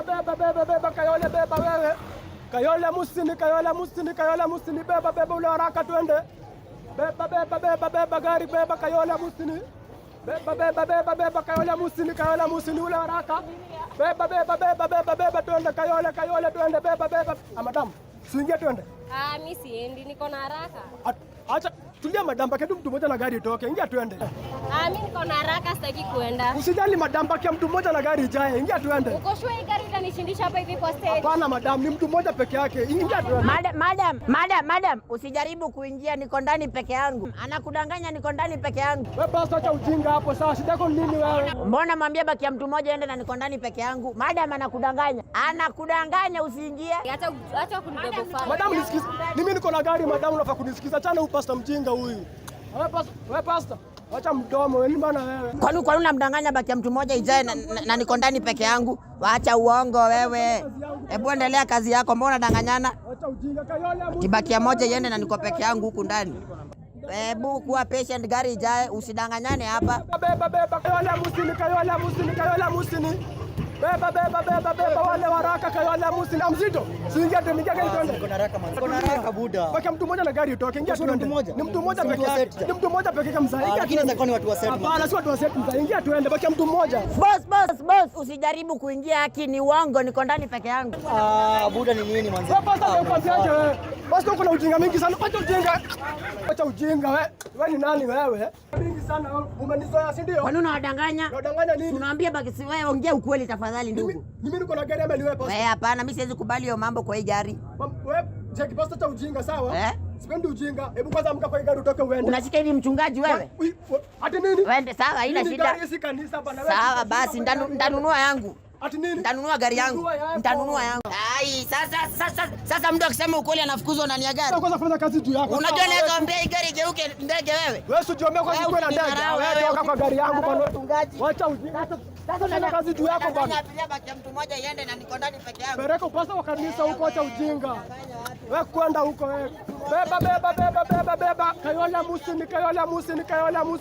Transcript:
Beba, beba, beba, Kayole, beba wewe. Kayole Musini, Kayole Musini, Kayole Musini, beba, beba ule haraka twende. Beba, beba, beba, beba gari, beba Kayole Musini. Beba, beba, beba, beba Kayole Musini, Kayole Musini ule haraka. Beba, beba, beba, beba, beba twende Kayole, Kayole twende, beba, beba. Ah, madam, siingie twende. Ah, mi siendi, niko na haraka. Acha tulia madam, pakia tu mtu mmoja na gari itoke. Ingia twende. Ah, mi niko na haraka, sitaki kuenda. Usijali madam, pakia mtu mmoja na gari ijae. Ingia twende. Uko sure hii gari itanishindishi hapa hivi kwa stage? Hapana madam, ni mtu mmoja peke yake. Ingia twende. Madam, madam, madam, madam, usijaribu kuingia, niko ndani peke yangu. Anakudanganya, niko ndani peke yangu. Wewe pastor, acha ujinga hapo sasa. Shida yako ni nini wewe? Mbona mwambie baki ya mtu mmoja ende na niko ndani peke yangu? Madam anakudanganya, anakudanganya, usiingie. Acha acha kunibeba ufala. Madam nisikize. Mimi niko na gari madam, unafaa kunisikiza. Achana huyu pastor mjinga huyu. Wewe pastor, wewe pastor. Acha mdomo wewe, ni bana wewe. Kwani unamdanganya baki ya mtu mmoja ijae na niko ndani peke yangu? Wacha uongo wewe. Hebu endelea kazi yako, mbona unadanganyana? Acha ujinga Kayole Musini. Kibaki ya moja iende na niko peke yangu huku ndani. Hebu kuwa patient, gari ijae, usidanganyane hapa. Beba beba Kayole Musini, Kayole Musini, Kayole Musini. Beba beba beba beba wale waraka Kayole Musini. Mzito. Siingia tu, ingia gari twende. Niko na haraka man. Niko na haraka buda. Baki mtu mmoja na gari itoke. Ingia Sio twende. mtu mmoja? Ni mtu mmoja Si mtu peke wa yake. set. Ni mtu mmoja peke yake mzee. Ah, Ingia lakini twende. inaweza kuwa ni watu wa set, man. Hapana, si watu wa set mzee. Ingia twende, baki mtu mmoja. Boss, boss, boss, usijaribu kuingia, haki ni uongo, niko ndani peke yangu. Ah, buda ni nini manze? Wewe pastor, nakwambiaje wewe? Pastor, uko na ujinga mingi sana. Acha ujinga. Acha ujinga wewe. Wewe ni nani wewe? Mingi sana wewe. Umenizoea, si ndio? Kwani unawadanganya? Unadanganya nini? Tunaambia baki si wewe, ongea ukweli tafadhali ndugu. Mimi niko na gari ama ni wewe pastor? Wewe hapana, mimi siwezi kubali hiyo mambo kwa hii gari. Wewe Jack pastor, acha ujinga sawa? Eh? Sipendi ujinga. Hebu kwanza amka kwa hii gari utoke uende. Unashika hivi mchungaji wewe? Ati nini? Wende sawa, haina Hii ni shida. gari si kanisa bana. Wewe Sawa shika basi, kwa gari. ndanunua yangu. Ati nini? Ntanunua gari yangu. Nunua yako. Ntanunua yangu. Ai, sasa mtu akisema ukweli anafukuzwa ndani ya gari. Sasa kwanza fanya kazi juu yako. Unajua Sawa, naweza wewe. ambia hii gari igeuke ndege wewe. Wewe usijiombee kwanza Wewe ukuwe na ndege. usinidharau Wewe wewe, toka kwa gari yangu usinidharau bana. mchungaji. Wacha ujinga. Sasa Fanya kazi juu yako bana. unadanganya abiria baki ya mtu mmoja iende na niko ndani peke yangu. Peleka upasa wa kanisa huko, acha ujinga. Wewe kwenda huko wewe. Beba beba beba beba beba. Kayole Musini, Kayole Musini, Kayole Musini.